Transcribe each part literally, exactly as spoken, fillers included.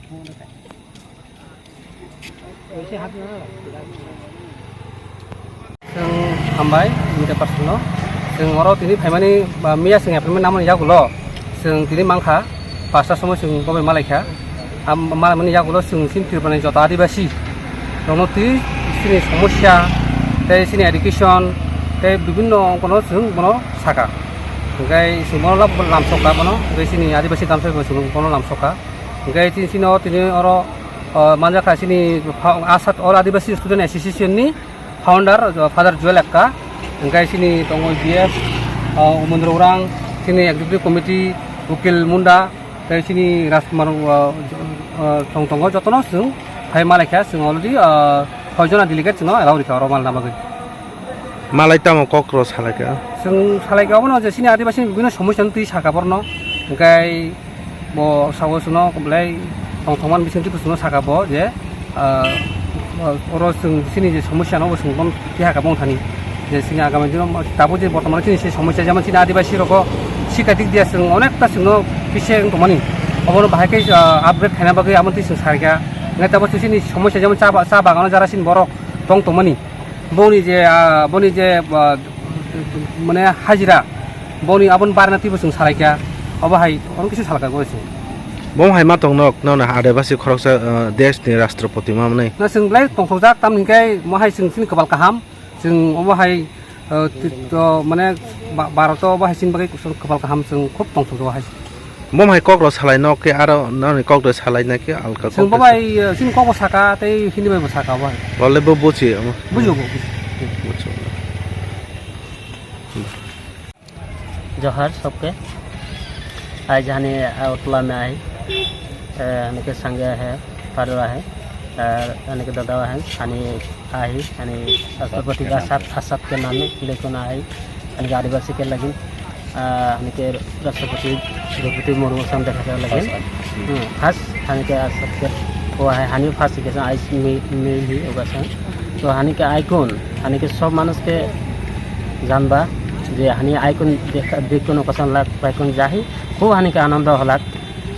Chwng hambai, media person no. Chwng oro tini phaimani, ba, miya chwng appointment namani yagulo. Chwng tini mankha, pasta somoi chwng bobai malaikha. Am-, malaimani yagulo chwng chini Tripura ni joto adibasi rokno twi chini somosya, tei chini education, tei bibinno ongkono chwng bono saka. Hwnkhe chwng bono lab-, lamsokha bono, hwnkhe chini adibasi tamsai bo chwng bono lamsokha. Hwnkhe chini chino tini oro, o, manjakha chini pha-, Asat All Adibasi Student Association ni founder, o, Father Joel Ekka, hwnkhe chini tongo B F, o, Umendra Urang, chini executive committee Ukil Munda, tei chini Rajkumar, o, o, chwng tongo, jotono chwng phai malaikha, chwng already, o, soi jona delegate chwngno allow rikha oro malna bagwi. Malai tamo kok rw salaikha? Chwng salaikha obono je chini adibasi bibhinno somosya no twi sakha borno, hwnkhe bo sago chwngno belai tongthokma bisingtwi bo chwngno sakha bo je, ah, oro chwng chini je somosya no bo chwng bono twi hakha bong thani je chini agami dino tabuk je bortomano chini se somosya jemon chini adibasi rogo sikha dik diya chwng onekta chwngno kise wng tongmani obono bahai khe, ah, upgrade khaina bagwi amo twi chwng sarikha hwnkhe tabuk chini somosya jemon cha ba-, cha bagano jara chini borok tong tongmani. Boni je, ah, boni je, ah, mane hajira, boni aboni barna twibo chwng salaikha, obo hai ono kisa salkha goi chwng. Bo hai ma tong nok, nono adibasi khoroksa, ah, desh ni rashtrapati ma mwnai. Na chwng belai tongthokjak, tamni hwnkhe mo hai chwng chini kwbal kaham, chwng obo hai, ah, ti-, to, mane ba-, Bharat o obo hai chini bagwi kwbal kaham, chwng khub tongthokjak hai. Bo hai kok rw salai nok khe aro nani kok rw salai na khe alka kok rw sa-, Chwng bo bai, eh, chini kok bo saka tei Hindi bai bo saka bo hai. Bo le bo buchi omo. Bujo bo, bujo. Buchi. जोहार सबके। आज हनी अगरतला में आई, अ, हनी के संगे है, फादर है, अ, हनी के दादा है, हनी आई, हनी राष्ट्रपति का साथ, आसाद के नाम में लेकिन आई, हनी के आदिवासी के लगी। Ah, hani ke Rashtrapati Droupadi Murmu san dekha jai lagi. Hmm, first hani ke accept ke hua hai, hani first ke san ais mi, mi hi hoga san. To hani ke icon, hani ke sob manush ke janba je hani icon dekha, dekha no kasan lag icon jahi, ko hani ke anando halak.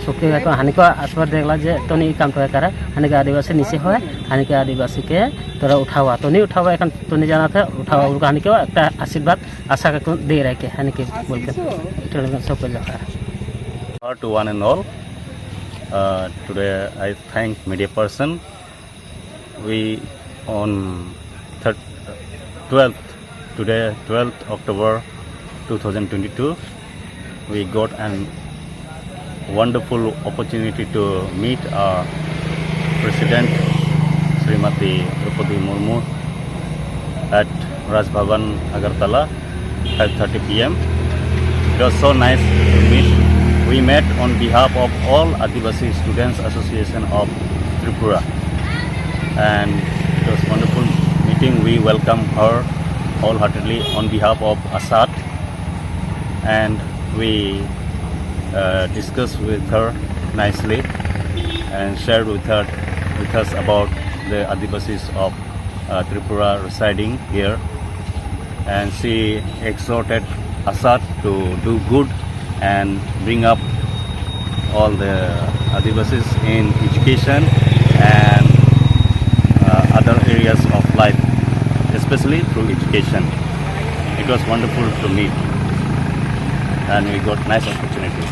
Sukhi icon hani ko aswar dekla je toni i kam to kara, hani ke adivasi nisi hoy, hani ke adivasi ke tora uthawa, toni uthawa ekhan toni jana tha uthawa, ulka hani ke ekta ashirbad Asa ka kun de rai ke, hani ke bol ke. Television show ko jaka. To one and all, uh, today I thank media person. We on third, twelfth, today twelfth October two thousand twenty-two, we got an wonderful opportunity to meet, uh, President Srimati Droupadi Murmu at Raj Bhavan, Agartala, five thirty P M. It was so nice to meet. We met on behalf of all Adivasi Students Association of Tripura, and it was wonderful meeting. We welcome her wholeheartedly on behalf of ASAT, and we, uh, discussed with her nicely and shared with her, with us about the Adivasis of, uh, Tripura residing here. And she exhorted ASAT to do good and bring up all the Adivasis in education and, uh, other areas of life, especially through education. It was wonderful to meet, and we got nice opportunity.